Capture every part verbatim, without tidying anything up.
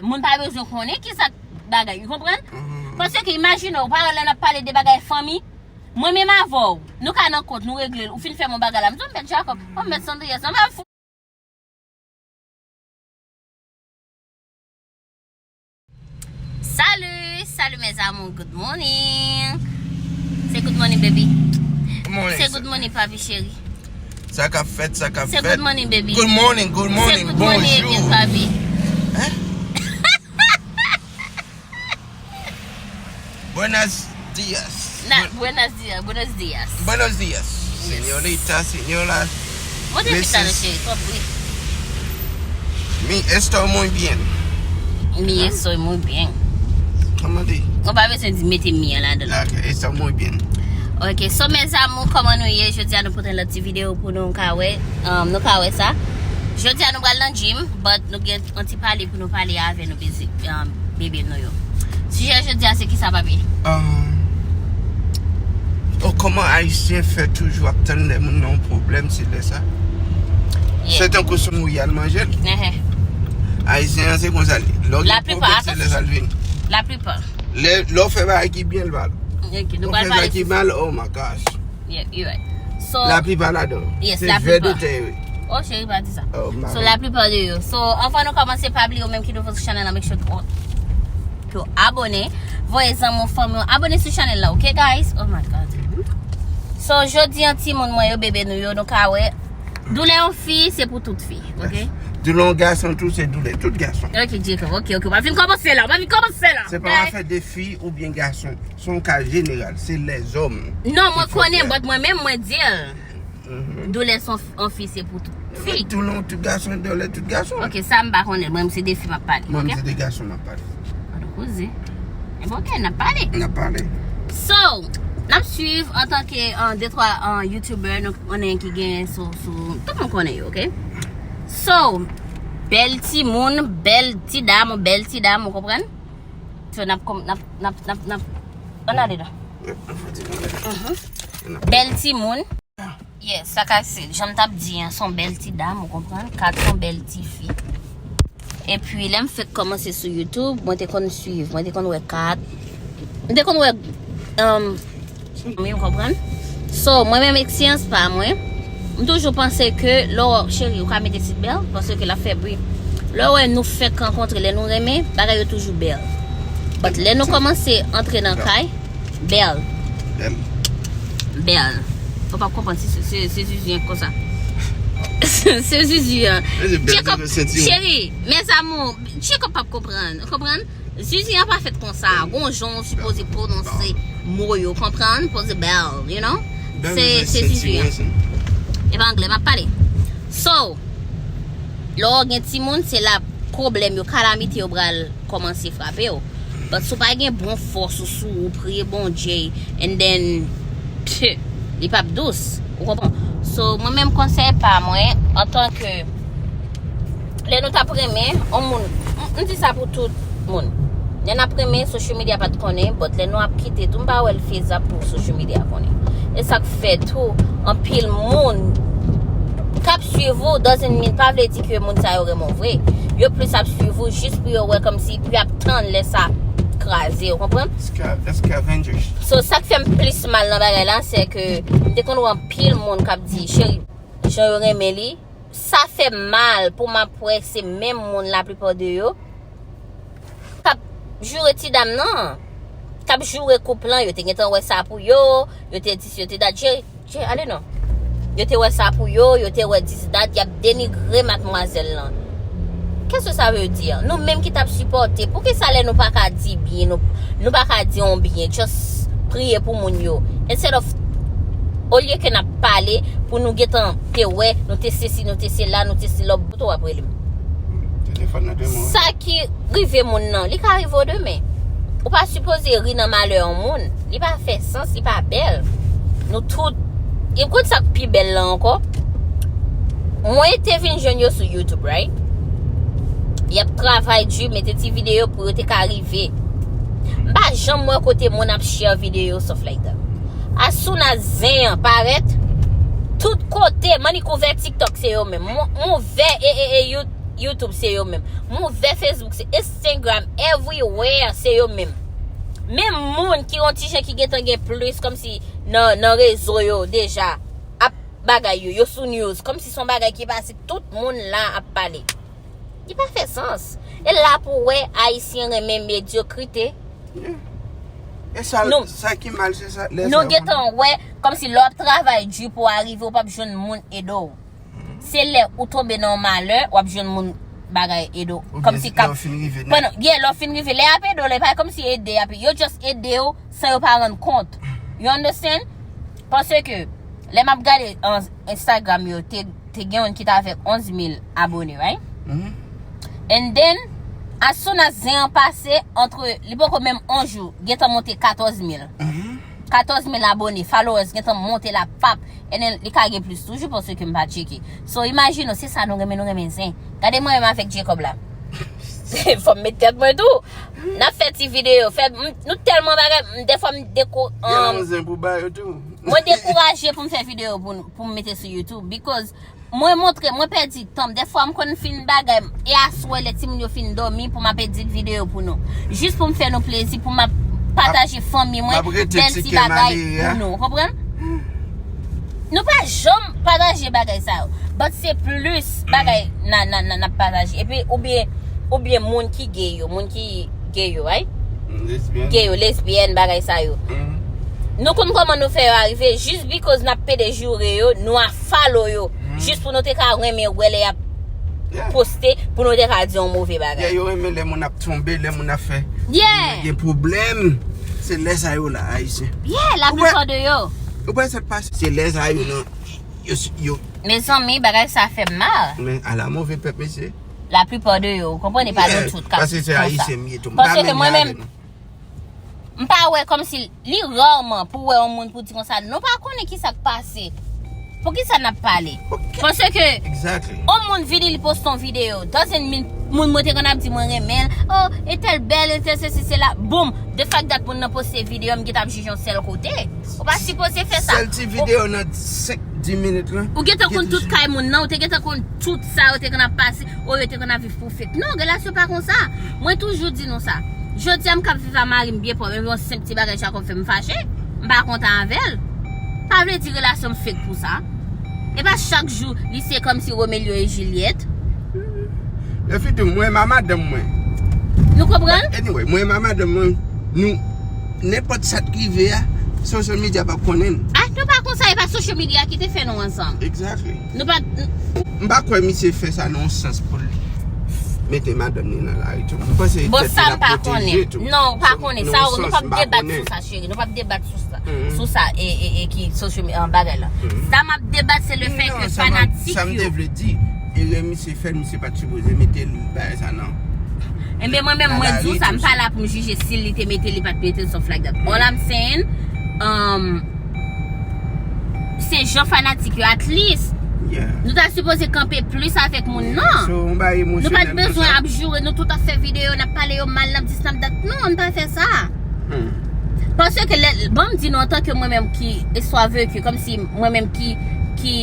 Moun pa bezwen konnen ki sa k bagay, ou konprann? Paske imajine w, pa lè n ap pale de bagay fanmi, mwen menm avè w, nou ka nan kont, nou regle l, ou fin fè m yon bagay la, m di w m mèt Jacob, oh, m mèt Sandrias, non, m ap fou. Salut, salut mes amours, good morning. Se good morning, baby. Good morning, Se sir. Good morning, papi chéri. Sa k ap fèt, sa k ap Se fèt. Good morning, baby. Good morning, good Se morning, good morning bonjour. Again, papi. Hein? Buenos días. Na, Bu- buenos días, buenos días. Buenos días, Yes. Señorita, señora. Mwen te fita nan Missus cheri, tanpri. Mi estoy muy bien. Mi estoy muy bien. Kòman di? Ou pa bezwen di mete mi an ladan. Ok, estoy muy bien. Ok, so mes amours, kòman nou ye? Jodi a nou pote lòt ti videyo pou nou ka wè. Um, nou ka wè sa. Jodi a nou pral nan gym, but nou gen yon ti pale pou nou pale avè nou bebe, um, bebe nou yo. Sijè jodi a se kisa, papi? Um, oh, kòman Ayisyen fè toujou ap tann lè moun nan yon pwoblèm, se lè sa? Yeah. Se tankou se mouri al manje l. Ehe. Ayisyen an se konsa li. Lè w gen pwoblèm, se lè sa l vini. Laplipa. Lè, lè w fè bagay ki byen, l pa la. Ok, nou pral pale sou sa. Lè w fè bagay ki mal, oh my gosh. Yeah, you right. So, laplipa ladan. Yes, se vè de tè yo. Oh, cheri, pa di sa. Oh, my bad. So, laplipa de yo. So, anvan nou kòmanse, pa bliye ou menm ki nouvo sou chanèl la, make sure ke w abòne. Voye zanmi w, fanmi w abòne sou chanèl la, ok, guys? Oh my God. So, jodi an, timoun mwen yo, bebe nou yo, nou ka wè. Doulè yon fi, se pou tout fi, ok? Yes. Doulè yon gason tou, se doulè tout gason. Ok, Jacob, ok, ok. W ap vin kòmanse la, w ap vin kòmanse la. Se pa yon afè de fi oubyen gason. Se yon ka jeneral, se lèzòm. Non, mwen konnen, but mwen menm, mwen di l. Doulè se yon fi, se pou tout fi. Doulè tout gason, doulè tout gason. Ok, sa m pa konnen. Mwen, se de fi m ap pale, mwen, ok? Se de gason m ap pale. Pa de koze. E bon, ok, n ap pale. N ap pale. So, n ap swiv antanke, uh, de twa, uh, YouTuber, nou konnen ki gen sou, sou, tout moun konnen yo, ok? So, bèl timoun, bèl ti dam, bèl ti dam, ou konprann? So, n ap, n ap, n ap, n ap, n ap, ann ale la. Bèl timoun. Yes, sa ka se, jan m t ap di an, se yon bèl ti dam, ou konprann? Kat se yon bèl ti fi. Epi, lè m fèk kòmanse sou YouTube, mwen te konn swiv, mwen te konn wè Kat. M te konn wè, um, ou konprann? So, mwen menm eksperyans pa mwen, m toujou panse ke lè w, cheri, ou ka mete seat belt, paske l ap fè bri. Lè w wè nou fèk rankontre, lè nou renmen, bagay yo toujou bèl. But lè nou kòmanse antre nan kay, bèl. Bèl. Bèl. Ou p ap konprann si se, se, se Zuzu an konsa. Se Zuzu an. Jacob, cheri, mes amours, Jacob p ap konprann. Ou konprann? Zuzu an pa fèt konsa. Gon jan w sipoze pwononse mo yo, konprann? Poze bèl, you know? Se, se Zuzu an. E pa anglè m ap pale. So, lè w gen timoun, se la pwoblèm yo, kalamite yo pral kòmanse frape w. But si w pa gen bon fòs ou sou ou, priye Bondye, and then, pff, li p ap dous. Ou konprann? So, mwen menm konsèy pa mwen, antanke, lè nou t ap renmen, on moun, m, m di sa pou tout moun. Lè n ap renmen, social media pa t konnen, but lè nou ap kite tou, m pa wè l fezab pou social media konnen. E sa k fè tou, anpil moun k ap swiv ou, doesn't mean, pa vle di ke moun sa yo renmen w vre. Yo plis ap swiv ou jis pou yo wè kòmsi, pou y ap tann lè sa kraze, ou konprann? Sca-, the scavengers. So, sa k fè m plis mal nan bagay la, se ke m te konn wè anpil moun k ap di, cheri, jan yo renmen li, sa fè m mal pou m ap wè se menm moun laplipa de yo k ap joure ti dam nan, k ap joure koup lan, yo te gentan wè sa pou yo, yo te dis, yo te dat, je, je, ale non. Yo te wè sa pou yo, yo te wè dis dat, y ap denigre madmwazèl lan. Qu'est-ce que ça veut dire? Nou menm ki t ap sipòte, poukisa lè nou pa ka di byen, nou, nou pa ka di yon byen, just priye pou moun yo? Instead of, olye ke n ap pale, pou nou gentan te wè, nou te sesi, nou te sela, nou te sela, boto w ap rele m. Telefòn nan de mwen. Sa ki rive moun nan, li ka rive w demen. Ou pa sipoze ri nan malè yon moun. Li pa fè sans, li pa bèl. Nou tout, e kote sa k pi bèl la ankò? Mwen te vin jwenn yo sou YouTube, right? Y ap travay di, mete ti videyo pou yo te ka rive. M pa janm wè kote moun ap share videyo, stuff like that. As soon as zen an parèt, tout kote, man, li kouvè TikTok, se yo menm. Mon, mon vè, e, e, e, you, YouTube, se yo menm. M ouvè Facebook, se Instagram, everywhere, se yo menm. Menm moun ki yon ti jan ki gentan gen plis kòmsi nan, nan rezo yo deja ap bagay yo, yo sou news. Kòmsi se yon bagay ki pase, tout moun la ap pale. Li pa fè sans. E la pou wè Ayisyen renmen medyokrite. E sa, Nou- sa ki mal, se sa. Lè Nou sa, gentan wè, kòmsi lè w ap travay di pou w arive, ou p ap jwenn moun ede w. Se lè ou tonbe nan yon malè, w ap jwenn moun bagay ede w. Oubyen Kòmsi lè kap w fin rive nan Pandan, yeah, lè w fin rive, lè y ap ede w, lè pa kòmsi ede y ap, yo just ede w san yo pa rann kont. You understand? Paske lè m ap gade an Instagram yo, te, te gen youn ki t avèk onz mil abone, right? Mhm. And then, as soon as zen an pase, antre, li poko menm on jou, gentan monte katòz mil. Mhm. Katòz mil abone, followers, gentan monte la pap. And then, li ka gen plis toujou paske m pa tcheke. So, imajine w, se sa nou renmen, nou renmen zen. Gade mwen menm avèk Jacob la. Fò m met tèt mwen tou. N ap fè ti videyo, fè, m- nou tèlman bagay, m- dèfwa m deko- Gen um, yon zen pou ba yo tou. Mwen dekouraje pou m fè videyo pou, nou- pou m mete sou YouTube because mwen montre, mwen pèdi tan m. Dèfwa m konn fin bagay m, e aswè lè timoun yo fin dòmi pou m ap edit videyo pou nou. Jis pou m fè nou plezi, pou m ap pataje fanmi mwen, M ap rete bèl ti ti kè bagay male a. Pou nou. Ou konprann? Nou pa janm pataje bagay sa yo. But se plis bagay na, na, na, n ap pataje. Epi, oubyen, oubyen moun ki gay yo, moun ki gay yo, right? Lesbyèn. Gay yo, lesbyèn, bagay sa yo. Mhm. Nou konn kòman nou fè yo arive, jis because n ap pede joure yo, nou a follow yo. Jis pou nou te ka renmen wè lè y ap Yeah. poste, pou nou te ka di yon move Yeah, bagay. yo renmen lè moun ap tonbe, lè moun ap fè. Yeah! Gen pwoblèm. Se lè sa yo la, Ayisyen. Yeah, la Ou plupart de yo. Ou wè sa k pase? Se lè sa yo nan. Yo, yo, Mezanmi, bagay sa fè m mal. Men ala move pèp, mesye. La plupart de yo, ou konprann, e pa nou tout ka Paske se konsa. Ayisyen m ye tou. M pa Paske menm mwen avè menm, nou. M pa wè kòmsi li rarman pou wè yon moun pou di konsa, nou pa konnen ki sa k pase. Pou ki sa n ap pale? Ok. Paske Exactly. yon moun vini li poste yon videyo, doesn't mean moun mwen te konn ap di mwen renmen l, oh, e tèl bèl, e tèl sesi, sela. Boom! The fact that moun nan poste videyo, m gentan ap jije yon sèl kote. Ou pa sipoze fè sa. Sèl ti videyo nan senk, dis minit lan. Ou gentan konn tout kay moun nan, ou te gentan konn tout sa yo te konn ap pase, ou yo te konn ap viv pou fake. Non, relasyon pa konsa. Mwen toujou di nou sa. Jodi a m k ap viv a mari m byen pwòp, epi yon senp ti bagay Jacob fè m fache, m pa kontan avè l. Pa vle di relasyon m fake pou sa. E pa chak jou li se kòmsi Romeo e Juliet. Epi tou, mwen ma madanm mwen. Nou konprann? Anyway, mwen ma madanm mwen, nou, nenpòt sa k rive a, social media p ap konnen. Ah, nou pa konsa, e pa social media ki te fè nou ansanm. Exactly. Nou pa M pa kwè misye fè sa nan yon sans pou l mete madanm li nan lari tou. M panse Bon, tèt sa li m pa ap pwoteje konnen. tou. Non, m pa konnen. Nan Sa yon nou sans, p ap m pa debat konnen. Sou sa, cheri. Nou p ap debat sou sa. Mhm. Sou sa, e, e, e ki social media, bagay la. Mhm. Sa m ap debat, se le fè Non, ke sa m ap- fanatik sa m yo. te vle di, erè misye fè l, misye pa t sipoze mete l bagay sa nan. Enben, mwen menm, Nan mwen di w lari sa, m tou, pa cheri. La pou m jije si li te mete, li pa t mete, stuff like that. All I'm saying, um, se jan fanatik yo, at least. Yeah. Nou ta sipoze kanpe plis avèk moun nan. So, yon bagay Nou emosyonèl pa t bezwen konsa. Ap joure nou tout, ap fè videyo, n ap pale yo mal, n ap dis, n ap dat. Non, n pa fè sa. Hmm. Paske lè, ban m di nou, antanke mwen menm ki histoire vécue, kòmsi mwen menm ki, ki,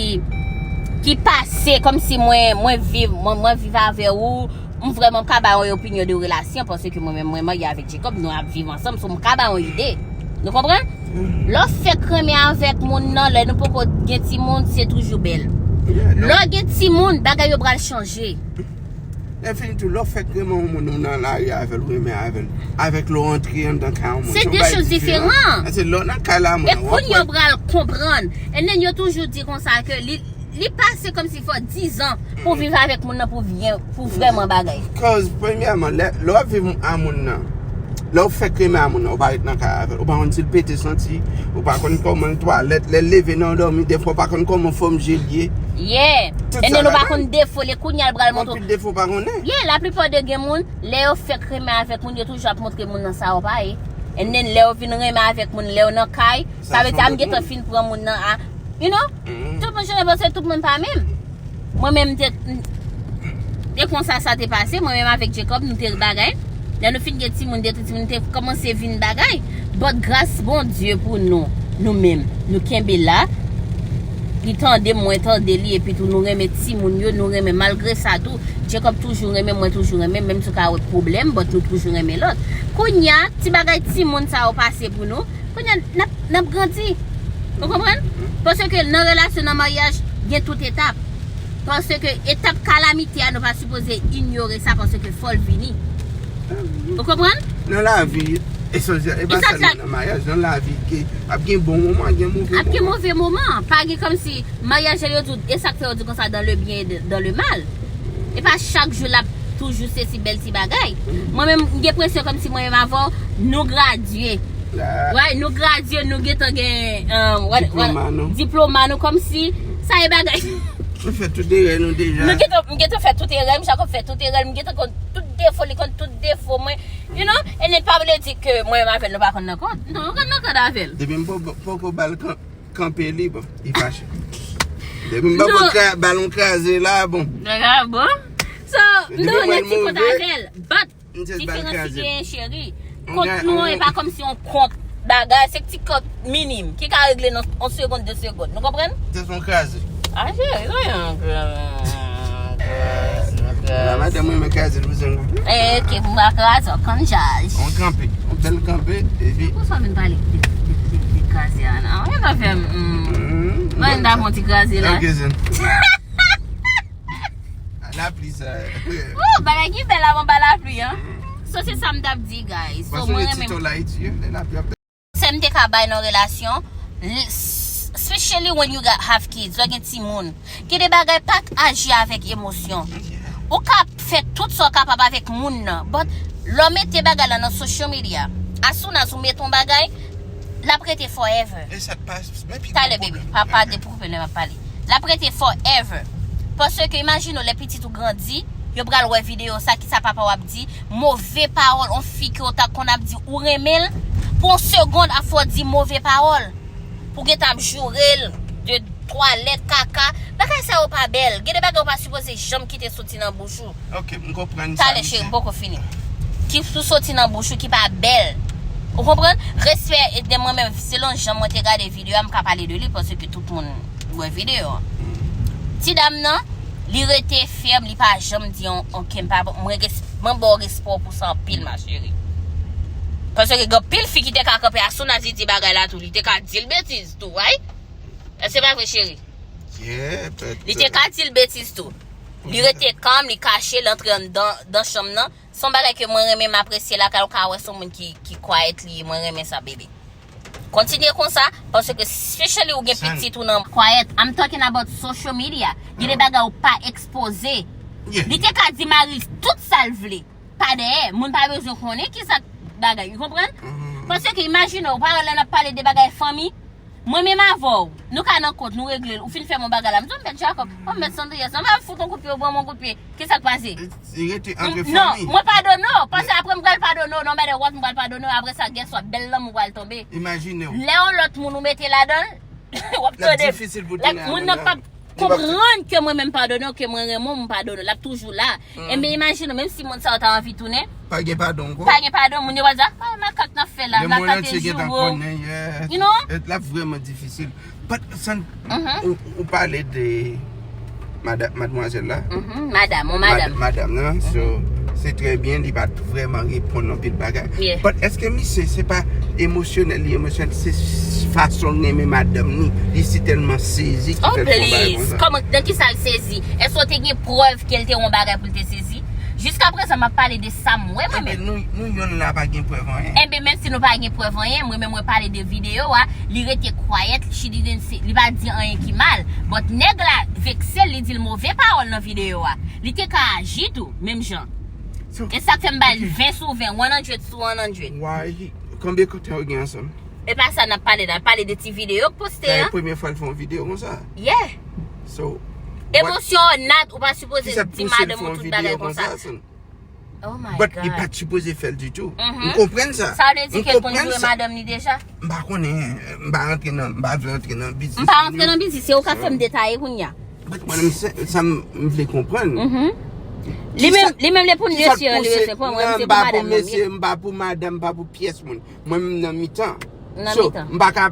ki pase, kòmsi mwen, mwen viv, mwen, mwen viv avè ou, m vrèman ka ba yon opinyon de relasyon, paske mwen menm, mwen marye avèk Jacob, nou ap viv ansanm, so m ka ba yon ide. Nou konprann? Lè w fèk renmen avèk moun nan, lè nou poko gen timoun, se toujou bèl. Yeah, Lè w gen timoun, bagay yo pral chanje. Lè fini tou, lè w fèk renmen yon moun, ou nan lari avè l, ou renmen avè l. Avèk lè w antre anndan kay yon moun. Se yon de bagay choz diferan. Se lè w nan kay la, moun E nan, w ap kounye yo wè. Pral konprann. And then yo toujou di konsa ke li, li pase kòmsi fò dizan pou viv avèk moun nan pou vyen, pou vrèman bagay. Cause, premyèman, lè, lè w ap viv a moun nan, lè w fèk renmen a moun nan, ou pa ret nan kay avè l. Ou pa konn si l pete santi, ou pa konn kòman l twalèt, lè l leve nan dòmi, defwa ou pa konn kòman fòm je l ye. Yeah. Tout And sa then ou pa ladan. Konn defo, li kounye a l pral montre. Anpil defo pa konnen. Yeah, laplipa de gen moun, lè yo fèk renmen avèk moun, yo toujou ap montre moun nan sa yo pa ye. And then lè yo vin renmen avèk moun, lè yo nan kay, Sa sa vle di a m son gentan moun. Fin pran moun nan a, you know? Mhm. Tout moun chanje paske tout moun pa menm. Mwen menm te, te konsa sa te pase, mwen menm avèk Jacob, nou te bagay. Lè nou fin gen timoun, de tout timoun te kòmanse vin bagay. But gras Bondye pou nou, nou menm, nou kenbe la. Li tande m, mwen tande li, epi tou nou renmen timoun yo, nou renmen malgre sa tou. Jacob toujou renmen, mwen toujou renmen, menm si w ka wè pwoblèm, but nou toujou renmen lòt. Kounye a, ti bagay timoun sa yo pase pou nou, kounye a, n ap, n ap grandi. Ou konprann? Paske nan relasyon, nan maryaj, gen tout etap. Paske etap kalamite a, nou pa sipoze inyore sa, paske fò l vini. Ou konprann? Nan lavi, esansyèl, e pa sèlman nan maryaj, nan lavi, ke ap gen bon moman, gen move moman. Ap gen move moman. Pa gen kòmsi maryaj la, yo di w, e sa k fè yo di konsa, dans le bien et dans le mal. E pa chak jou l ap toujou se ti bèl ti bagay. Mwen menm, m gen presyon kòmsi mwen menm avè w, nou gradye. Right, nou gradye, nou gentan gen, um, what, what, diploma nou, diploma nou, kòmsi sa e bagay. Nou fè tout erè nou deja. Nou gentan, m gentan fè tout erè m, Jacob fè tout erè l, m gentan konn tout defo li, konn tout defo mwen. You know? E li pa vle di ke mwen menm avè l nou pa konn nan kont. Non, nou konn nan kont avè l. Depi m poko, poko ba l kan-, kanpe li, bon, li fache. Depi m poko kra-, ba l yon kraze la, bon. Deja bon. So, m te yon nèg ki kont avè l. But, diferans ki genyen, cheri. Kont nou an, e pa kòmsi yon kont bagay, se ti kont minim, ki ka regle nan yon segonn, de segonn. Nou konprann? Se yon kraze. Ah, cheri, non, yon kraze. La madanm mwen, mwen kraze l pou se yon kanpe. Eh, ok, pou mwen kraze, on kanjaj. On kanpe, on bèl kanpe, epi. Pou sa vin pale de, de, de, de kraze a, non? Mwen ta fè, mm. Mwen menm ta fè yon ti kraze la. Ok, zen. Lapli sa. Oh, bagay ki bèl avan ba lapli, an. So, se sa m t ap di, guys. So, mwen renmen. Tito la iti, lè lapli ap. Konsèy m te ka bay nan relasyon, l-, s-, especially when you got, have kids, lè w gen timoun. Gen de bagay, pa aji avèk emosyon. Ou ka fè tout sa w kapab avèk moun nan, but lè w mete bagay la nan social media, as soon as ou mete yon bagay, l ap rete forever. E sa t pa, men pi gwo pwoblèm. Talè, baby, pa, pa dekoupe lè m ap pale. L ap rete forever. Paske imajine w, lè pitit ou grandi, yo pral wè videyo sa, kisa papa w ap di, move pawòl, yon fi ke w ta konn ap di ou renmen l, pou yon segonn ap fè w di move pawòl. Pou w gentan ap joure l de twalèt, kaka. Bagay sa yo pa bèl. Gen de bagay ou pa sipoze janm kite soti nan bouch ou. Ok, m konprann sa. Talè, cheri, m poko fini. Ki pou soti nan bouch ou ki pa bèl. Ou konprann? Respè, e de mwen menm, selon jan mwen te gade videyo a, m ka pale de li, paske tout moun wè videyo a. Ti dam nan, li rete fèm, li pa janm di on, ok, m pa, mwen res-, mwen ba w respè w pou sa anpil, ma chérie. Paske gen anpil fi ki te ka kanpe as soon as li di bagay la tou, li te ka di l betiz tou, right? Èske se pa vre, cheri? Yeah, but, li te ka di l betiz tou. Li rete kalm, li kache, l antre anndan, dan chanm nan. Se yon bagay ke mwen renmen, m apresye lakay ou ka wè se yon moun ki, ki quiet li ye. Mwen renmen sa, bebe. Kontinye konsa, paske especially ou gen pitit ou nan quiet. I'm talking about social media. Gen de bagay ou pa ekspoze. Li te ka di mari l tout sa l vle. Pa dèyè. Moun pa bezwen konnen kisa bagay. Ou konprann? Paske imajine w, pawòl la n ap pale de bagay fanmi. Mwen menm avè w, nou ka nan kont, nou regle l. Ou fin fè m yon bagay la. M di w m mèt Jacob. Oh, m mèt Sandrias. Non, m ap fout yon kout pye, ou ban m yon kout pye. Kisa k pase? Li rete antre fanmi. Non, mwen padone w. Paske apre m pral padone w. No matter what, m pral padone w. Apre sa, guess what? Bèl lanmou pral tonbe. Imajine w. Lè yon lòt moun ou mete ladan l, w ap tande. L ap difisil pou tounen avè l. Like, moun nan p ap konprann ke mwen menm padone w, ke mwen renmen w, m padone w. L ap toujou la. Enben, imajine w, menm si moun sa yo ta anvi tounen. Pa gen padon ankò. Pa gen padon, moun yo pral di, ah, makak n ap fè la, makak e joure w. You know? L ap vrèman difisil. But, San, ou, ou pale de mada-, madmwazèl la. Mhm, madam, on madam. Mad-, madam nan, so, se trè byen, li pa t vrèman reponn anpil bagay. Yeah. But èske misye, se pa emosyonèl, li emosyonèl, se fason l renmen madanm ni, li si tèlman sezi ki fè l fè yon bagay konsa? Oh, please. Kòman, nan kisa l sezi? Èske w te gen prèv ke l te yon bagay pou l te sezi? Jiskaprezan, m ap pale de sa m wè mwen menm. Enben, nou, nou yonn la pa gen prèv anyen. Enben, menm si nou pa gen prèv anyen, mwen menm mwen pale de videyo a, li rete quiet, she didn't say, li pa di anyen ki mal. But nèg la vekse l, li di l move pawòl nan videyo a. Li te ka aji tou, menm jan. E sa k fè m ba l ven sou ven, one hundred sou one hundred. Why he, konbyen tan yo gen ansanm? E pa sa n ap pale la, n ap pale de ti videyo k poste an. Sa e premye fwa l fè yon videyo konsa? Yeah. So, emosyon nat, ou pa sipoze di madanm ou tout bagay konsa. Oh my God. But li pa t sipoze fè l ditou. M konprann sa. Sa vle di ke l konn joure madanm li deja? M pa konnen, m pa rantre nan, m pa vle rantre nan biznis. M pa rantre nan biznis, se ou k ap fè m detaye kounye a. But mwen menm, se sa m, m vle konprann. Li menm, li menm, li pou mesye an, li bezwen pran mwen, se pou madanm nan, mesye, m pa pou madanm, m pa pou pyès moun. Mwen menm nan mitan. Nan mitan. So, m pa ka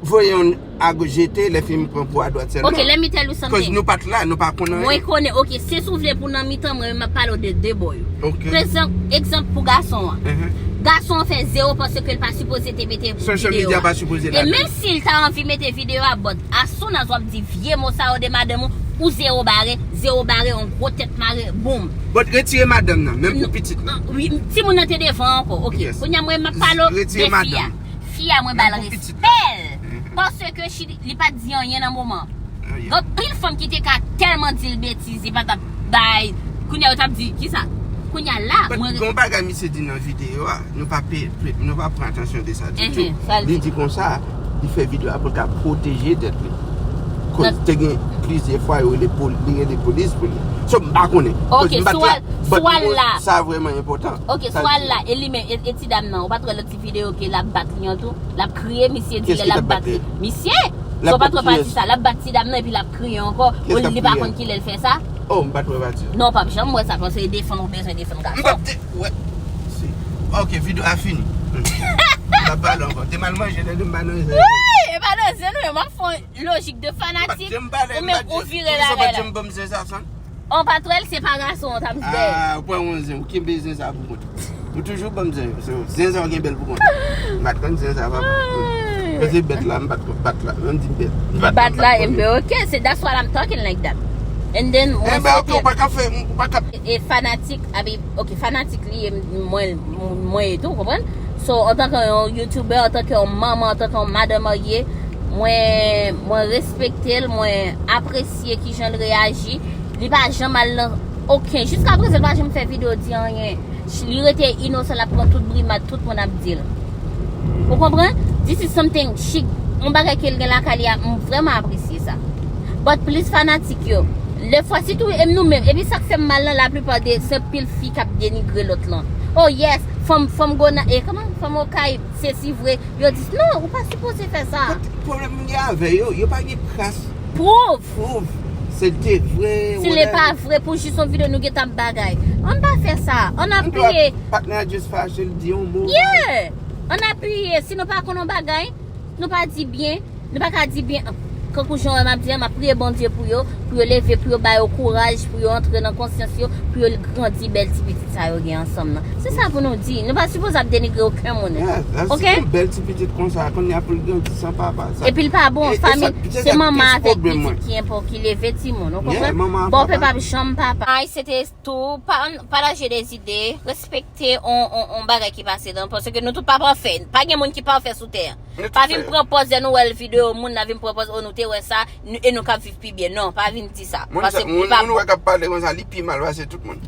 Voye yon agoch jete, lè fini pran pou adwat sèlman. Ok, let me tell you something. Cause nou pa t la, nou pa konn anyen. Mwen konnen, ok, since ou vle pou nan mitan mwen, m ap pale w de de bò yo. Ok. Prezan, egzanp pou gason an. Uh-huh. Gason an fè zewo paske l pa sipoze te mete videyo a. Social media pa sipoze la. E menm si l ta anvi mete videyo a, but as soon as w ap di vye mo sa yo de madanm ou, ou zewo bare, zewo bare, yon gwo tèt mare, boum. But retire madanm nan, menm pou pitit la. Wi, timoun nan te devan ankò, ok. Yes. Kounye a mwen, m ap pale w de fi a. Fi a mwen ba l respè l. Paske li pa t di anyen nan moman. Gen anpil fanm ki te ka tèlman di l betiz, li pa t ap bay. Kounye a yo t ap di, kisa? Kounye a la, mwen. Gen yon bagay misye di nan videyo a, nou pa pe, nou pa pran atansyon de sa ditou. Li di konsa, li fè videyo a pou l ka pwoteje tèt li. Koz te gen plizyè fwa yo rele poli, li rele polis pou li. So m pa konnen. Ok, so al la. Sa vrèman enpòtan. Ok, so al la, e li menm, e ti dam nan, ou pa t wè lòt ti videyo ke l ap bat li an tou? L ap kriye, misye di lè l ap bat li. Misye! Sa w pa t wè pati sa, l ap bat ti dam nan epi l ap kriye ankò. Li pa konn kilè l fè sa. Oh, m pa t wè pati. Non, w p ap janm wè sa, paske e defann ou bezwen defann gason. M p ap te wè. Ok, videyo a fini. M p ap pale ankò. Te m al manje lè m pa nan zen. Wi, e pa nan zen nou ye, m ap fè yon lojik de fanatik. Ou menm ou vire la. An patwèl se pa gason an t ap jwe. Ah, ou pran yon zen, ou kenbe zen sa pou kont. Ou toujou ban m zen yo. Se zen sa w gen bèl pou kont. M pa t konn zen sa pa pou kont. Koze bèt la, m pa t konn bat la. Menm di bèt. M pa t konn bat la, m bèt, ok, se that's what I'm talking like that. And then, mwen swete. Enben, ok, ou pa ka fè, ou pa ka. E fanatik, abi, ok, fanatik li ye, mwen, mwen ye tou, ou konprann? So, antanke yon YouTuber, antanke yon manman, antanke yon madan marye, mwen, mwen respekte l, mwen apresye kijan l reyaji. Li pa janm al nan okenn. Jiskaprezan, li pa janm fè videyo di anyen. Li rete inosan, l ap pran tout brimad, tout moun ap di l. Ou konprann? This is something, she, yon bagay ke l gen lakay li a, m vrèman apresye sa. But plis fanatik yo, lefwa, sitou e nou menm, epi sa k fè m mal lan, laplipa de, se anpil fi k ap denigre lòt lan. Oh yes, fanm, fanm gona, e kòman? Fanm okay, sesi vre. Yo di, non, ou pa sipoze fè sa. But pwoblèm m gen avè yo, yo pa gen kras pwouv. Pwouv. Se te vre. Si l pa vre, pou jis yon videyo nou gentan ap bagay. Ann pa fè sa. Ann apiye. Patnè a just fache, l di yon mo. Yeah. Ann apiye. Si nou pa konn yon bagay, nou pa di byen. Nou pa ka di byen. Kankou jan w wè m ap di a, m ap priye Bondye pou yo, pou yo leve, pou yo ba yo kouraj, pou yo antre nan konsyans yo, pou yo grandi bèl ti pitit sa yo gen ansanm nan. Se sa pou nou di. Nou pa sipoze ap denigre okenn moun. Yeah, that's ok. Yon bèl ti pitit konsa, kounye a pou l grandi san papa. Sa, epi l pa bon, e, e fanmi, sa, se manman avèk pitit ki enpò, ki leve timoun, ou konprann? Yeah, manman ak papa. Bon, pèp ap janm papa. Ay, se te tou, pa, pataje de zide, respekte on, on, on bagay ki pase dan, paske nou tout pa pafè. Pa gen moun ki pafè sou tè a. Pa vin pran pòz lè nou wè l videyo moun nan vin pran pòz, o, nou te wè sa, e nou k ap viv pi byen. Non, pa vin di sa. Moun sa, moun, moun ou wè k ap pale konsa, li pi mal pase tout moun.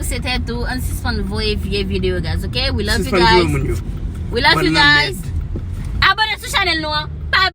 Se te tou, ann sispann voye vye videyo, guys, ok? We love you guys. We love you guys.